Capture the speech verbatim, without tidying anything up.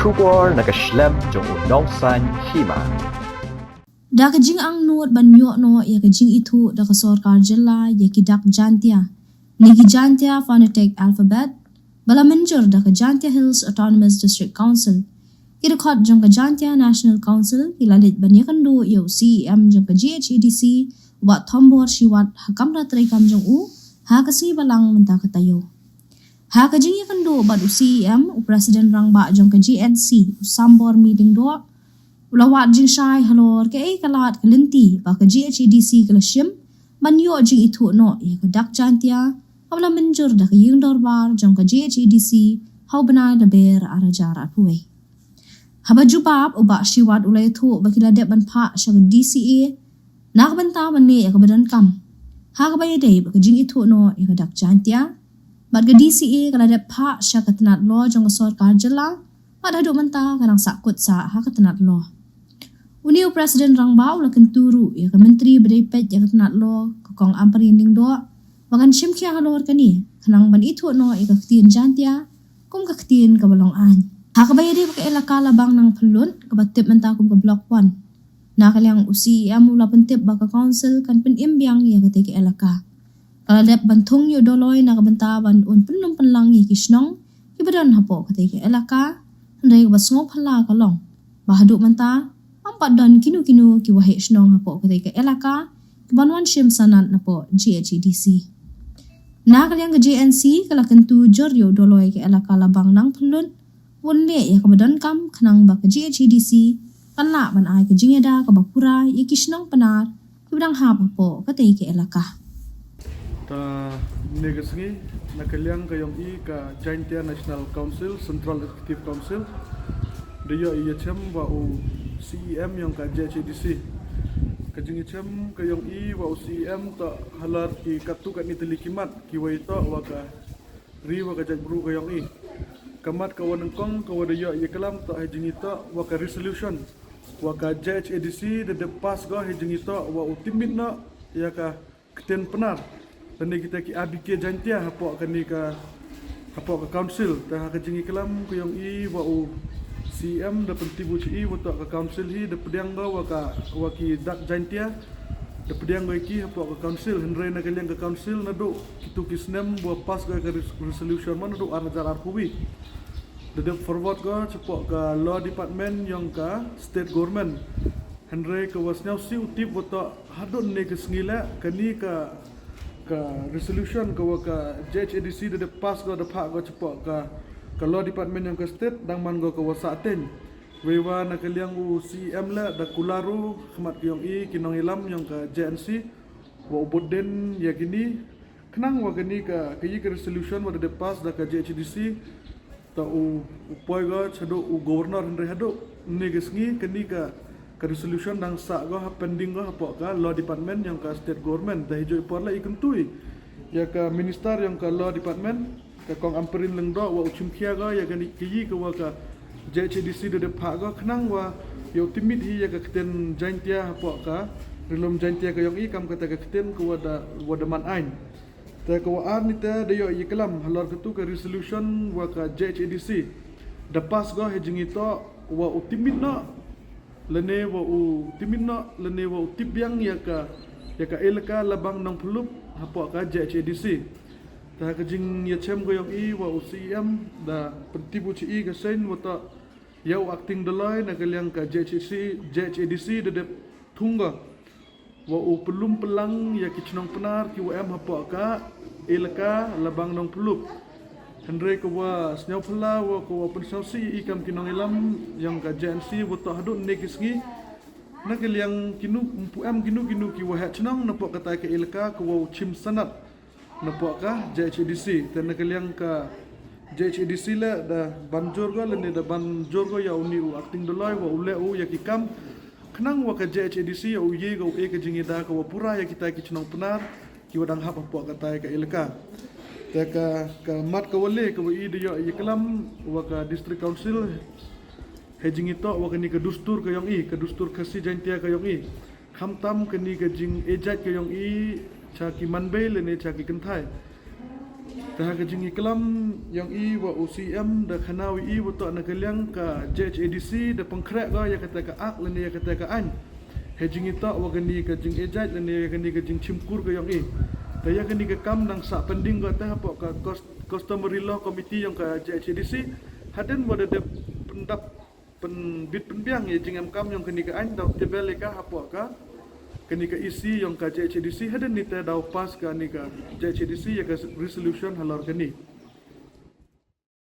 Khubor na ka shlem jong u Nongsaiñ Hima. Da ka jingangnud ban ïoh noh ïa ka jingithuh da ka sorkar jylla ïa ki dak Jaintia ne ki Jaintia Phonetic Alphabet ba la mynjur da ka Jaintia Hills Autonomous District Council, ki dkhot jong ka Jaintia National Council ki la leit ban ïakynduh ïa u C E M jong ka G H A D C, u Bah Thombor Shiwat, ha kamra treikam jong u ha ka sngi Balang mynta ka taïew. Ha ka jingïakynduh bad u C E M, u President Rangbah jong ka G N C, u Sambor Mih Lyngdoh, u la wad jingshai halor kaei ka lad ka lynti ba ka G H A D C ka la shim ban ïoh jingithuh noh ïa ka dak Jaintia kaba la mynjur da ka ïing dorbar jong ka G H A D C ha u bnai Lber ar hajar arphew wei. Haba jubab, u Bah Shiwat u la ïathuh ba ki la dep ban phah sha ka D C A na ka bynta ban leh ïa kaba donkam ha kaba ïadei bad ka jingithuh noh ïa ka dak Jaintia, bad ka D C A ka la dep phah sha ka tnad law jong ka sorkar jylla, bad haduh mynta ka dang sahkut sah ha ka tnad law. Une u President Rangbah u la kyntu ruh ïa ka Myntri ba dei peit ïa ka tnad law, ka Kong Ampareen Lyngdoh, ba kan shim khia halor kane khnang ban ithuh noh ïa ka ktien Jaintia kum ka ktien kaba long aiñ ha kaba ïadei bad ka elaka Labang Nangphyllut kaba tip mynta kum ka Block One. Na ka liang u C E M u la pyntip ba ka Council kan pynim biang ïa katei ka elaka. Ka la dep ban thung ïa u Dolloi na ka bynta ban un pynlum pynlang ïa ki shnong kiba don hapoh katei ka elaka, hynrei kaba sngewphylla ka long ba haduh mynta ym pat don kino kino ki waheh shnong hapoh katei ka elaka kiban wan shim sanad napoh G H A D C. Na ka liang ka G N C ka la kyntu jur ïa u Dolloi ka elaka Labang Nangphyllut ban leh ïa kaba donkam khnang ba ka G H A D C kan lah ban ai ka jingïada kaba pura ïa ki shnong Pnar kiba dang hap hapoh katei ka elaka. Ta ne ka sngi, na ka liang ka ïong i ka Jaintia National Council, Central Executive Council, da ïoh i ïachem wa u C E M ïong ka G H A D C. Ka jingïachem ka ïong i wa u C E M ta halor ki katto katne tylli ki mat kiwa ïatoh wa ka ri wa ka jaitbru ka ïong i. Ka mat kawa nyngkong kawa da ïoh i ïaklam ta ha jingïatoh wa ka resolution wa ka G H A D C da dep pass ko ha jingïatoh wa u tipmit noh ïa ka ktien Pnar lane kita ki A B K Jaintia hapoh kane ka, hapoh ka Council. Ta ha ka jingïaklam ka ïong i wa u C E M da pyntip u chi i wa toh ka Council hi da pdiang ko wa ka, wa ki dak Jaintia da pdiang ko ïa ki hapoh ka Council, hynrei na ka liang ka Council naduh kitu ki snem wa pass ko ïa ka res-, resolution man naduh ar hajar arphew wi da dep forward ko chapoh ka Law Department ïong ka State Government. Hynrei kawa sngewsih u tip wa toh haduh ne ka sngi leh kane ka, ka resolution kawa ka G H A D C da dep pass ko da phah ko chapoh ka, ka Law Department ïong ka State dang man ko kawa sah teng. Wei wa na ka liang u C E M leh da kular u khmat ka ïong i ki nongïalam ïong ka G N C wa u bud dien ïa kine khnang wa kane ka, ka ïa ka resolution wa da dep pass da ka G H A D C ta u, u poi ko chaduh u Governor, hynrei haduh ne ka sngi kane ka, ka resolution dang sah ko ha pending ko hapoh ka Law Department ïong ka State Government. Ta hi jooh i por leh i kyntu i ïa ka Minister ïong ka Law Department, ka Kong Ampareen Lyngdoh, wa u chimkhia ko ïa kane ka ïa kawa ka G H A D C da dep phah ko khnang wa ïa u tipmit hi ïa ka ktien Jaintia hapoh ka Ri-lum Jaintia ka ïong i kam kata ka ktien kawa da, wa da man aiñ. Te kawa ar ni te da ïoh i ïaklam halor katu ka resolution wa ka G H A D C da pass ko ha jingïatoh wa u tipmit noh lane wa u tipmit noh lane wa u tip biang ïa ka, ïa ka elaka Labang Nongphyllut hapoh ka G H A D C. Ta ha ka jingïachem ka ïong i wa u C E M da pyntip u chi i ka seiñ wa toh ïa u Acting Dolloi na ka liang ka G H A D C, G H A D C da dep thung ko wa u pynlum pynlang ïa ki chnong Pnar kiwa em hapoh ka elaka Labang Nongphyllut. Hynrei kawa sngewphylla wa kawa pynsngewsih i kam ki nongïalam ïong ka G N C wa toh haduh ne ki sngi na ka liang kino, ympu em kino kino ki waheh chnong napoh kata ka elaka kawa u chim sanad napoh ka G H A D C. Te na ka liang ka G H A D C leh da ban jur ko lane da ban jur ko ïa uni u Acting Dolloi wa u leh u ïa ki kam khnang wa ka G H A D C ïa u ïe ko u e ka jingïada kawa pura ïa kita ki chnong Pnar kiwa dang hap hapoh kata ka elaka. Te ka, ka mat kawa le kawa i da ïoh i ïaklam wa ka District Council ha jingïatoh wa kane ka dustur ka ïong i, ka dustur Khasi Jaintia ka ïong i. Khamtam kane ka jingïaid ka ïong i cha ki manbei lane cha ki kynthai. Te ha ka jingïaklam yong i wa u C M da khana wi i wa toh na ka liang ka J H A D C da pangkhreh ga ya kata ka ak lane ya kata ka ain. He jingïatoh wa kani ka jingïajait lane ya kani ka jingchimkur ka yong i. Te ya kani ka kam nang sa pending ga te hapoh ka customary law committee yong ka J H A D C. Hadien wa da dep pendap pynbit pynbiang ya jingem kam yong kani ka ain daw tebel ya ka hapoh ka kani ka E C yong ka J H A D C hadien ni te daw pass kani ka J H A D C ya ka resolution halor kani.